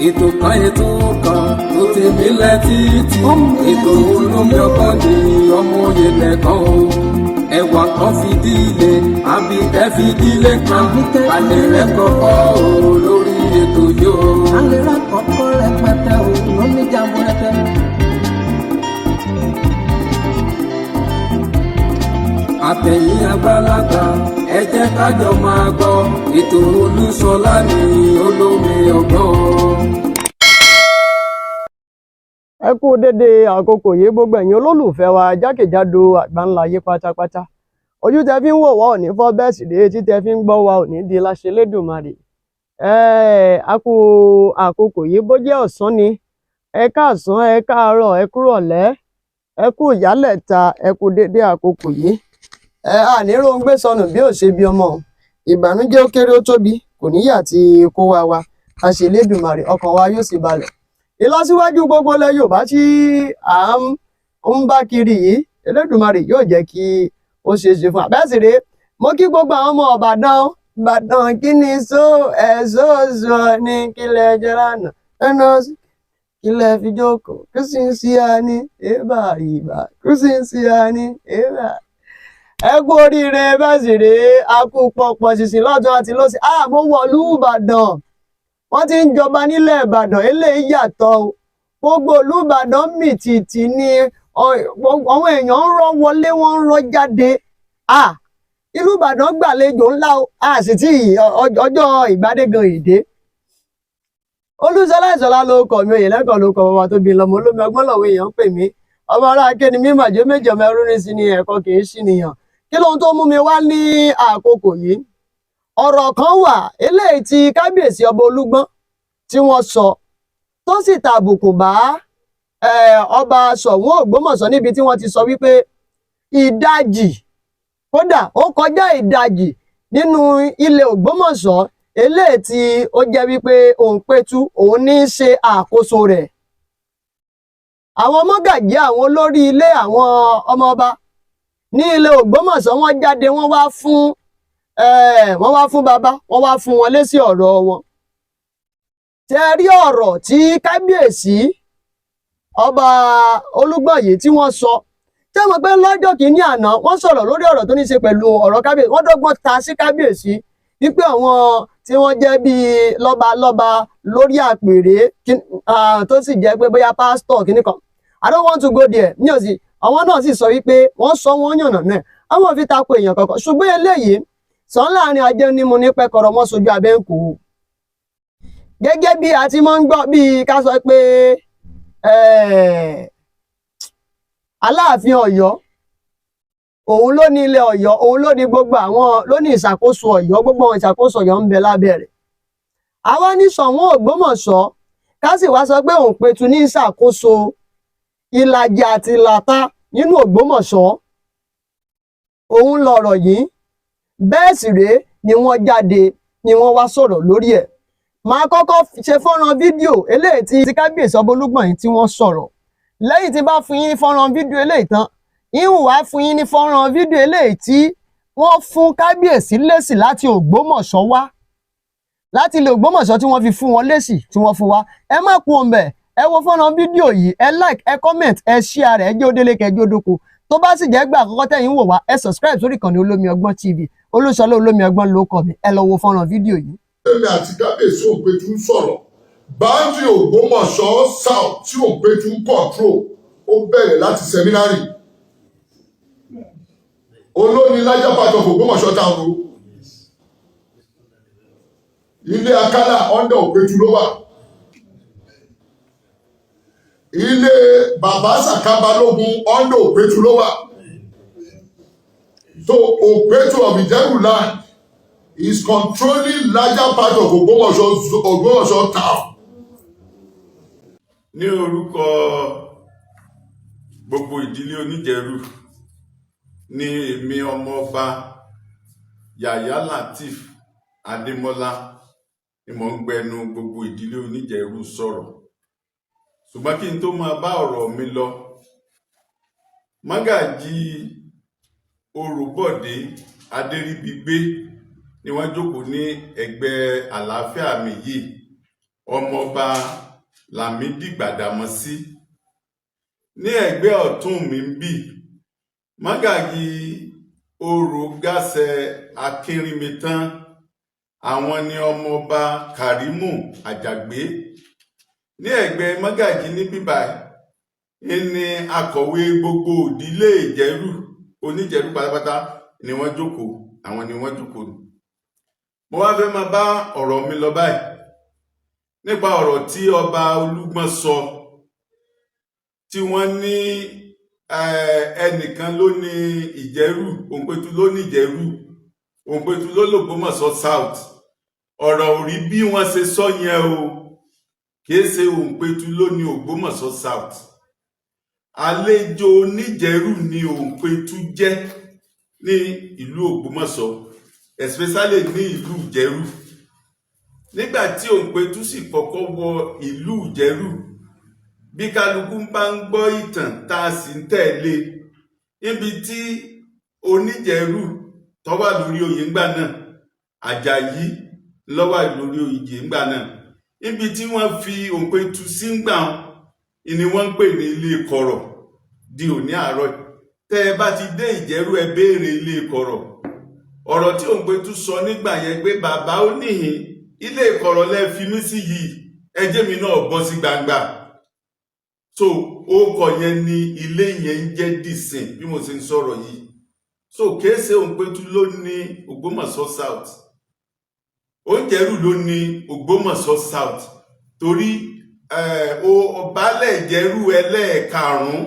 Ètò kan, ètò kan tó ti mílẹ̀ títì, ètò Olómi Ọgbọ́n ní ọmọ òye lẹ́kàn o. Ẹwà kan fìdílé àbíkẹ́ fìdílé kan alẹ́ rẹ̀ kọ́kọ́ o lórí ètò yóò. Alẹ́ kọ́kọ́ rẹpẹtẹ o lóní jamburẹtẹ. Àtẹ̀yìn àgbàlagbà, ẹ jẹ́ ká jọ máa gbọ́ ètò Olúṣọlá ní Olómi Ọgbọ́n. Ẹ kú dédé àkókò yìí, gbogbo ẹ̀yin olólùfẹ́ wa jákèjádò àgbáńlá ayé pátápátá. Ojú tẹ fi ń wò wá ò ní fọ́, bẹ́ẹ̀ sì dé etí tẹ fi ń gbọ́ wa ò ní di láṣẹ Lédùmarè. A kú àkókò yìí, bó jẹ́ ọ̀sán ni, ẹ káàsán, ẹ káàárọ̀, ẹ kúrọ̀lẹ́, ẹ kú ìyálẹ̀ta, ẹ kú dédé àkókò yìí. Ẹ àní róńgbé sọnù bí ò ṣe bí ọmọ. Ìbànújẹ́ ó kéré ó tóbi kò níyà tí kó wá wa àṣẹ Lédùmarè, ọkàn wa yóò sì balẹ̀. Ìlọsíwájú gbogbo ilẹ̀ Yorùbá tí à ń bá kiri yìí, Elédùmarè yóò jẹ́ kí ó ṣeé ṣe fún àbẹ́sì rèé. Mo kí gbogbo àwọn ọmọ Ìbàdàn. Ìbàdàn kí ni só ẹ̀sọ́ sọ ní kílẹ̀ jẹ́ lánàá ẹnu kílẹ̀ fi jókòó kùsì ń sí a ní èèbà ìbà kùsì ń sí a ní èèbà. Ẹ kú oríire, bẹ́ẹ̀ sì rèé, a kú pọ̀pọ̀ ṣìṣìn lọ́tún àti lọ́sì. Mo wọ̀lú Ìbàdàn, wọ́n ti ń jọba nílẹ̀ Ìbàdàn. Eléyìí yàtọ̀ o. Gbogbo ìlú Ìbàdàn mì tìtì ni, àwọn èèyàn ń rọ́ wọlé, wọ́n ń rọ́ jáde. Ìlú Ìbàdàn gbàlejò ńlá o. A sì tí ọjọ́ ìgbádé gan ìdé. Olúṣọlá Ìṣọlá ló kọ mi, òye lẹ́kọ̀ọ́ ló kọ bàbá tó bí lọ́mọ. Olómi Ọgbọ́n lọ́wọ́ èèyàn ń pè mí. Ọmọ ará akéni mímọ̀ jẹ́ méjì, ọmọ ẹrú ní sí ni ẹ̀kọ́ kì í sí nìyàn. Kí lóhun tó mú mi wá ní àkókò yìí? Ọ̀rọ̀ kan wà eléyìí tí kábíyèsí ọba Olúgbọ́n tí wọ́n sọ tó sì tàbùkù bá ọba Ṣọ̀ún Ògbómọ̀ṣọ́, níbi tí wọ́n ti sọ wípé ìdajì, kódà ó kọjá ìdajì nínú ilẹ̀ Ògbómọ̀ṣọ́ eléyìí tí ó jẹ́ wípé Òǹpẹ̀tù òun ní í ṣe àkóso rẹ̀. Àwọn mọ́gàjí, àwọn olórí ilé, àwọn ọmọ ọba ní ilẹ̀ Ògbómọ̀ṣọ́, wọ́n jáde, wọ́n wá fún bàbá, wọ́n wá fún wọn lésì ọ̀rọ̀ wọn. Tẹ rí ọ̀rọ̀ tí kábíyèsí ọba Olúgbọ́n yìí tí wọ́n sọ, tẹ́ mọ̀ pé lọ́jọ́ kìíní àná wọ́n sọ̀rọ̀ lórí ọ̀rọ̀ tó ní ṣe pẹ̀lú ọ̀rọ̀ kábíyèsí. Wọ́n dọ́gbọ́n ta sí kábíyèsí wípé àwọn tí wọ́n jẹ́ bíi lọ́ba lọ́ba lórí àpèrè tó sì jẹ́ pé bóyá pásítọ̀ kìíní kan. I don't want to go there ní òsì. Àwọn náà sì sọ wípé wọ́n sọ wọ́n yànnà náà, àwọn ò fi tako èèyàn kankan, ṣùgbọ́n eléyìí sàn láàrin ajé nímú ní pẹ́kọ̀rọ̀ mọ́ sojú abẹ́ ń kó. Gẹ́gẹ́ bí a ti máa ń gbọ́, bíi ká sọ pé Aláàfin Ọ̀yọ́ òun ló ní ilẹ̀ Ọ̀yọ́, òun ló ní gbogbo àwọn ló ní ìṣàkóso Ọ̀yọ́, gbogbo àwọn ìṣàkóso Ọ̀yọ́ ń bẹ lábẹ́ rẹ̀. Àwa ní Ṣọ̀ún Ògbómọ̀ṣọ́, ká sì wá sọ pé Òǹpẹ̀tù ní ìṣàkóso ìlàjì àti ìlàta nínú Ògbómọ̀ṣọ́, òun lọ̀rọ̀ yìí. Bẹ́ẹ̀ sì rèé ni wọ́n jáde ni wọ́n wá sọ̀rọ̀ lórí ẹ̀. Màá kọ́kọ́ ṣe fọ́nrán fídíò eléyìí tí kábíyèsí ọba Olúgbọ̀n yìí tí wọ́n sọ̀rọ̀. Lẹ́yìn tí bá fún yín ní fọ́nrán fídíò eléyìí tán, ìhùn wá fún yín ní fọ́nrán fídíò eléyìí tí wọ́n fún kábíyèsí lésì láti Ògbómọ̀ṣọ́ wá, láti ilé Ògbómọ̀ṣọ́ tí wọ́n fi fún wọn lésì tí wọ́n fún wa. Ẹ má kú òǹbẹ̀, ẹ wo fọ́nrán fídíò yìí, ẹ like, ẹ comment, ẹ share rẹ̀, ẹ jẹ́ ó délé kẹjọ́ dóko. Tó bá sì jẹ́ gbà àkọ́kọ́ tẹ̀yin wò wá, ẹ subscribe sórí ìkànnì Olómi Ọgbọ́n TV. Olúṣọlá Olómi Ọgbọ́n ló kọ mi. Ẹ lọ wo fọ́nrán fídíò yìí. Èmi àti kábíyèsí Òǹpẹ̀tù ń sọ̀rọ̀. Boundary Ògbómọ̀ṣọ́ South tí Òǹpẹ̀tù ń control, ó bẹ̀rẹ̀ láti Seminary. Olóni larger part of Ògbómọ̀ṣọ́ town o. Ilé Akálà, under Òǹpẹ̀tù ló wà. Ilé bàbá Sàká Balógun, under Òǹpẹ̀tù ló wà. So Òǹpẹ̀tù of Ìjẹ̀bú land is controlling larger part of Ògbómọ̀ṣọ́ town. Ní orúkọ gbogbo ìdílé Oníjẹrù ní èmi, ọmọọba Yàyà Lateef Adémọ́lá ni mò ń gbẹnu gbogbo ìdílé Oníjẹrù sọ̀rọ̀. Ṣùgbọ́n kí n tó máa bá ọ̀rọ̀ mi lọ, Mọ́gàjí Orúbọ̀dé Adéríbigbé ni wọ́n jókòó ní ẹ̀gbẹ́ àlàáfíà mi yìí. Ọmọọba Lámídì Gbàdàmọ́sí. Ní ẹ̀gbẹ́ ọ̀tún mi ń bì, Mọ́gàjí Orògàsẹ̀ Akínrímitán, àwọn ni Ọmọọba Kàrímù Àjàgbé. Ní ẹ̀gbẹ́ Mọ́gàjí ní bíbáyìí ní akọ̀wé gbogbo ìdílé Ìjẹ̀rù, Oníjẹ̀rù pátápátá ni wọ́n jókòó, àwọn ni wọ́n jókòó. Mo wá fẹ́ máa bá ọ̀rọ̀ mi lọ báyìí nípa ọ̀rọ̀ tí Ọba Olúgbọ́n sọ, tí wọ́n ní ẹnìkan ló ní Ìjẹ̀rù, Òǹpẹ̀tù ló ní Ìjẹ̀rù, Òǹpẹ̀tù ló l'Ògbómọ̀ṣọ́ South. Ọ̀rọ̀ ò rí bí wọ́n ṣe sọ yẹn o. Kìí ṣe Òǹpẹ̀tù ló ní Ògbómọ̀ṣọ́ South. Àlejò Oníjẹ̀rù ní Òǹpẹ̀tù jẹ́ ní ìlú Ògbómọ̀ṣọ́, especially ní ìlú Ìjẹ̀rù. Nígbà tí Òǹpẹ̀tù sì kọ́kọ́ wọ ìlú Ìjẹ̀rù, bí kálukú bá ń gbọ́ ìtàn tá a sì ń tẹ̀lé, níbi tí Oníjẹ̀rù tó wà lórí oyè ńgbà náà, Àjàyí ló wà lórí oyè ńgbà náà, níbi tí wọ́n fi Òǹpẹ̀tù sí ńgbà ni wọ́n ń pè ní Ilé Kọ̀rọ̀ di òní àárọ̀. Tẹ́ ẹ bá ti dé Ìjẹ̀rù, ẹ béèrè Ilé Kọ̀rọ̀. Ọ̀rọ̀ tí Òǹpẹ̀tù sọ nígbà yẹn pé, bàbá ó níhìn, Ilé Kọ̀rọ̀ lẹ fi mí sí yìí, ẹ jẹ́ mi náà bọ́ sí gbangba. So orúkọ yẹn ni ilé yẹn ń jẹ́ dìsìn bí mo ṣe ń sọ̀rọ̀ yìí. So kìí ṣe Òǹpẹ̀tù ló ní Ògbómọ̀ṣọ́ South, Oúnjẹrù ló ní Ògbómọ̀ṣọ́ South, torí Baálẹ̀ Ìjẹ̀rù ẹlẹ́ẹ̀karùn-ún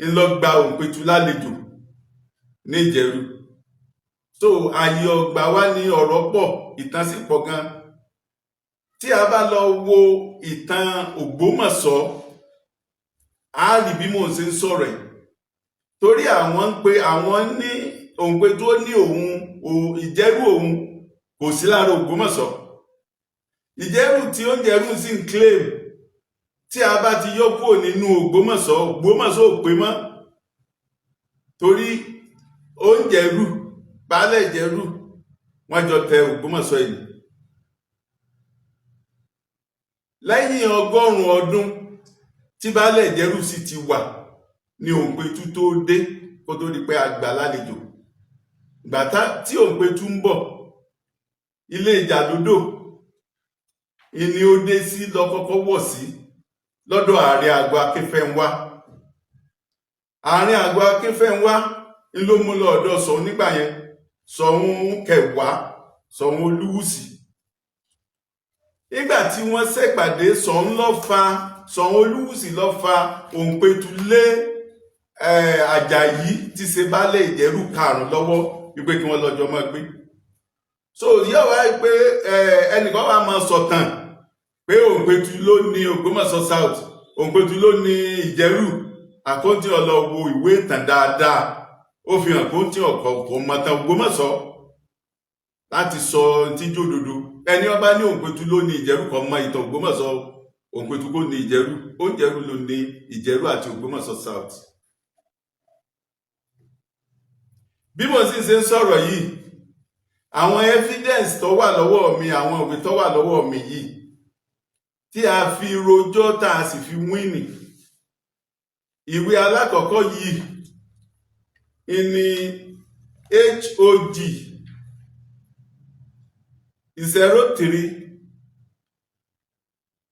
ńlọ gba Òǹpẹ̀tù lálejò ní Ìjẹ̀rù. So ààyè ọgbà wa ní ọ̀rọ̀ pọ̀, ìtàn sì pọ̀ gan. Tí a bá lọ wo ìtàn Ògbómọ̀ṣọ́, a rí bí mò ń ṣe ń sọ̀rọ̀ ẹ̀, torí àwọn ń pe àwọn ní Òǹpẹ̀tù ó ní òun Ìjẹ̀rù òun kò sí lára Ògbómọ̀ṣọ́. Ìjẹ̀rù tí ó ń jẹ̀rù sì ń claim, tí a bá ti yọ kúrò nínú Ògbómọ̀ṣọ́, Ògbómọ̀ṣọ́ ò pé mọ́, torí Oúnjẹrù, Baálẹ̀ Ìjẹ̀rù, wọ́n jọ tẹ Ògbómọ̀ṣọ́ yìí. Lẹ́yìn 100 ọdún tí Baálẹ̀ Ìjẹ̀rù sì ti wà ní Òǹpẹ̀tù tó dé, kó tó di pé a gbà lálejò. Gbàtà tí Òǹpẹ̀tù ń bọ̀, ilé Ìjàlódò ìní ó dé sí lọ́kọ́kọ́ wọ̀ sí lọ́dọ̀ ààrẹ àgọ́ Akínfẹ́ńwá. Ààrẹ àgọ́ Akínfẹ́ńwá ń ló mú lọ ọ̀dọ̀ Ṣọ̀ún nígbà yẹn, Ṣọ̀ún kẹwàá, Ṣọ̀ún Olúwùsì. Nígbà tí wọ́n ṣèpàdé, Ṣọ̀ún ló fa, Ṣọ̀ún Olúwùsì ló fa Òǹpẹ̀tù lé Àjàyí tí ṣe Baálẹ̀ Ìjẹ̀rù karùn-ún lọ́wọ́ wípé kí wọ́n lọ́jọ́ máa gbé. So yóò wá pé ẹnìkan wà máa sọ̀tàn pé Òǹpẹ̀tù ló ní Ògbómọ̀ṣọ́ South, Òǹpẹ̀tù ló ní Ìjẹ̀rù. Àkóńtì ọlọ́wọ́ ìwé ìtàn dáadáa, ó fi hàn kóńtì ọ̀kọ̀ kò mọ̀tàn Ògbómọ̀ṣọ́ láti sọ tíjú òdodo. Ẹni ọba ní Òǹpẹ̀tù ló ní Ìjẹ̀rù kò mọ ìtàn Ògbómọ̀ṣọ́. Òǹpẹ̀tù kò ní Ìjẹ̀rù, Oúnjẹrù ló ní Ìjẹ̀rù àti Ògbómọ̀ṣọ́ South. Bí mo sì ṣe ń sọ̀rọ̀ yìí, àwọn evidence tó wà lọ́wọ́ mi, àwọn òwe tó wà lọ́wọ́ mi yìí tí a fi rojọ́ tá a sì fi wíìnì. Ìwé alákọ̀ọ́kọ́ yìí ní HOG 03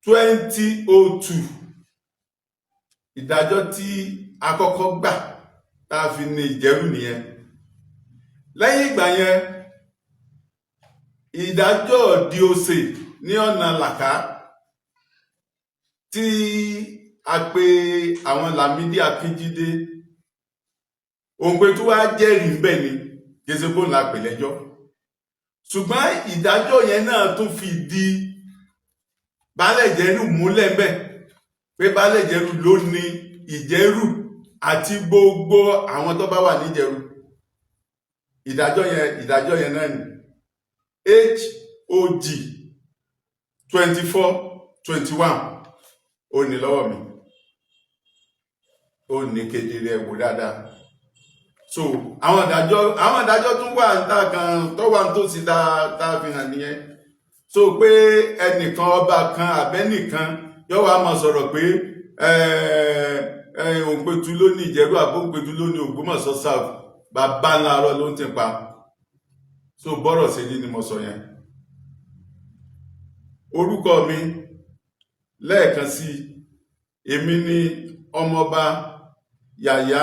2002, ìdájọ́ tí a kọ́kọ́ gbà tá a fi ní Ìjẹ̀rù nìyẹn. Lẹ́yìn ìgbà yẹn, ìdájọ́ di òsè ní ọ̀nà Làkà tí a pe àwọn Lámídì Akínjídé, Òǹpẹ̀tù wá jẹ́rìí ń bẹ̀ ni, kìí ṣe kó la pè lẹ́jọ́, ṣùgbọ́n ìdájọ́ yẹn náà tún fi di Baálẹ̀ Ìjẹ̀rù múlẹ̀ ń bẹ̀ pé Baálẹ̀ Ìjẹ̀rù ló ní Ìjẹ̀rù àti gbogbo àwọn tó bá wà níjẹ̀rù. Ìdájọ́ yẹn náà ni HOG 2421, ó ní lọ́wọ́ mi, ó ní kedere, ẹ̀ wò dáadáa. So àwọn ìdájọ́ tún wà níta kan tó wà nítòsí tá a fi hàn nìyẹn. So pé ẹnìkan, ọba kan àbẹ́nìkan yóò wá máa sọ̀rọ̀ pé Òǹpẹ̀tù ló ní Ìjẹ̀rú àbó Òǹpẹ̀tù ló ní Ògbómọ̀ṣọ́ South, bàbá ńlá arọ ló ń tì pa. So bọ́rọ̀ ṣe rí ni mo sọ yẹn. Orúkọ mi lẹ́ẹ̀kan sí, èmi ni Ọmọọba Yàyà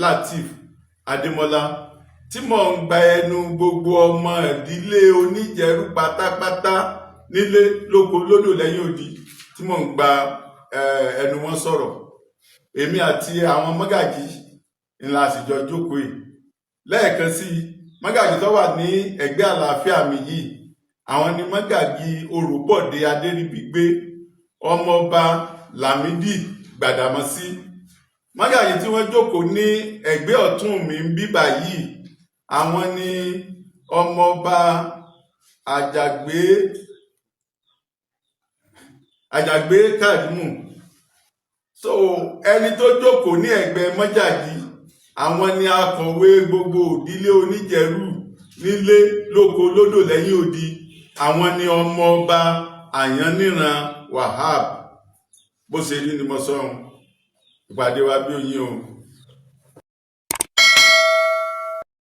Lateef Adémọ́lá, tí mò ń gba ẹnu gbogbo ọmọ ìdílé Oníjẹ̀rú pátápátá, nílé lóko lódò lẹ́yìn odi, tí mò ń gba ẹnu wọn sọ̀rọ̀. Èmi àti àwọn mọ́gàjì ńlá àsìjọ jókòó yìí. Lẹ́ẹ̀kan sí, mọ́gàjì tó wà ní ẹ̀gbẹ́ àlàáfíà mi yìí, àwọn ni Mọ́gàjì Oròbọ̀dé Adéríbigbé, Ọmọọba Lámìdí Gbàdàmọ́sí. Mọ́gàjì tí wọ́n jókòó ní ẹ̀gbẹ́ ọ̀tún mi ń bíbà yìí, àwọn ni Ọmọọba Àjàgbé Kàrímù. So ẹni tó jókòó ní ẹ̀gbẹ́ mọ́gàjì, àwọn ni akọ̀wé gbogbo ìdílé Oníjẹ̀rú nílé lóko lódò lẹ́yìn odi, àwọn ni Ọmọọba Àyànníran Wahab. Bó ṣe rí ni mo sọ ohun. Ìpàdé wa bí oyin o.